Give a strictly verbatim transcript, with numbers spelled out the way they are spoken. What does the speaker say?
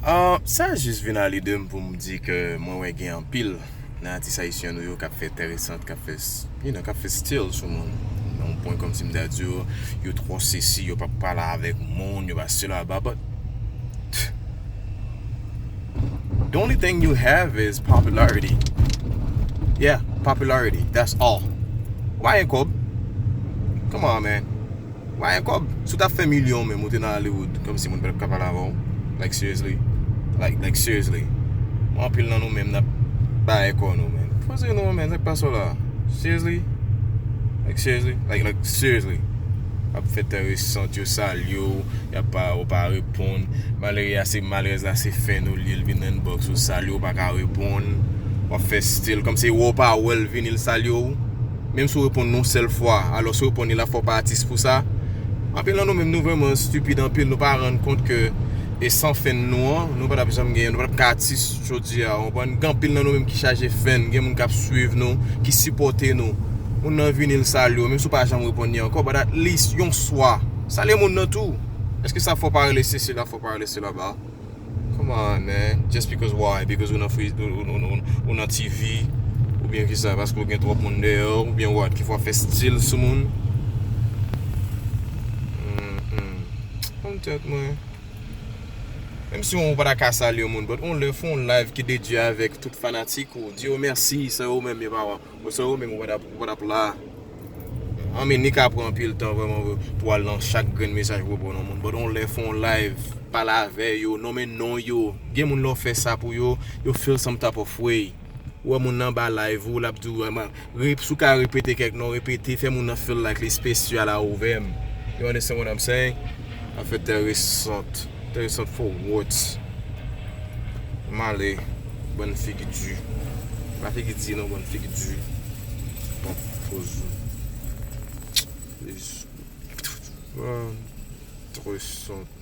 Ah, sa jis vin a lide m pou m di ke mwen wè gen anpil nan atis ayisyen nou yo k ap fè tèresant, k ap fè s- you know, k ap fè stil sou moun. Nan yon pwen kòmsi m ta di yo, yo twò sesi, yo p ap pale avèk moun, yo pa sila ba, but the only thing you have is popularity. Yeah, popularity, that's all. Why ain't kòb? Come on, man. Why ain't kòb? Si w t ap fè milyon menm, ou te nan Hollywood, kòmsi moun pa t ap ka pale avè w. Like, seriously. Like, like, seriously. Mwen anpil nan nou menm n ap bay kò nou, man. Poze nou, man, sa k pase w la? Seriously? Like, seriously? Like, like, seriously. Ap fè tèresant, yo salye w, y ap pa, ou pa reponn. Malere a se, malerèz la se fèn ou li, l vin nan inbox ou, salye w, pa ka reponn. W ap fè stil kòmsi ou pa wè l vini, l salye w. Menm si w reponn yon sèl fwa, alò si w reponn li la fò w pa atis pou sa. Anpil nan nou menm nou vrèman stipid anpil, nou pa rann kont ke e san fèn nou an, nou pa t ap janm genyen, nou pa t ap ka atis jodi a, w konprann? Gen anpil nan nou menm ki chaje fèn, gen moun k ap swiv nou, ki sipòte nou. Moun nan vini l salye w, menm si w pa janm reponn li ankò, but at least yon swa. Salye moun nan tou. Èske sa fò w pa rele sesi la, fò w pa rele sila ba? Come on, man. Just because why? Because ou nan free, ou, ou, ou, ou, ou nan T V, oubyen ki sa, paske ou gen twòp moun dèyè w, oubyen what? Ki fè w ap fè stil sou moun? Mm-mm. Konn tèt mwen. Menm si w pa ta ka salye yon moun, but on lè fè yon live ki dedye avèk tout fanatik ou, di yo mèsi, se yo menm yo pa wè. Bon, se yo menm ou pa t ap, ou pa t ap la. Anmen, li ka pran anpil tan vrèman pou al nan chak grenn mesaj pou reponn yon moun. But on lè fè yon live, pale avè yo, nonmen non yo. Gen moun lè w fè sa pou yo, yo feel some type of way. Ou wè moun nan ba live ou, l ap di w, "Man, rep-, si w ka repete kèk non, repete, fè moun nan feel like li special a ou menm." You understand what I'm saying? Afè tèresant. Tèresant for what? M ale, bann figi di. Pa figi di non, bann figi di. Bon, poz. Tèresant.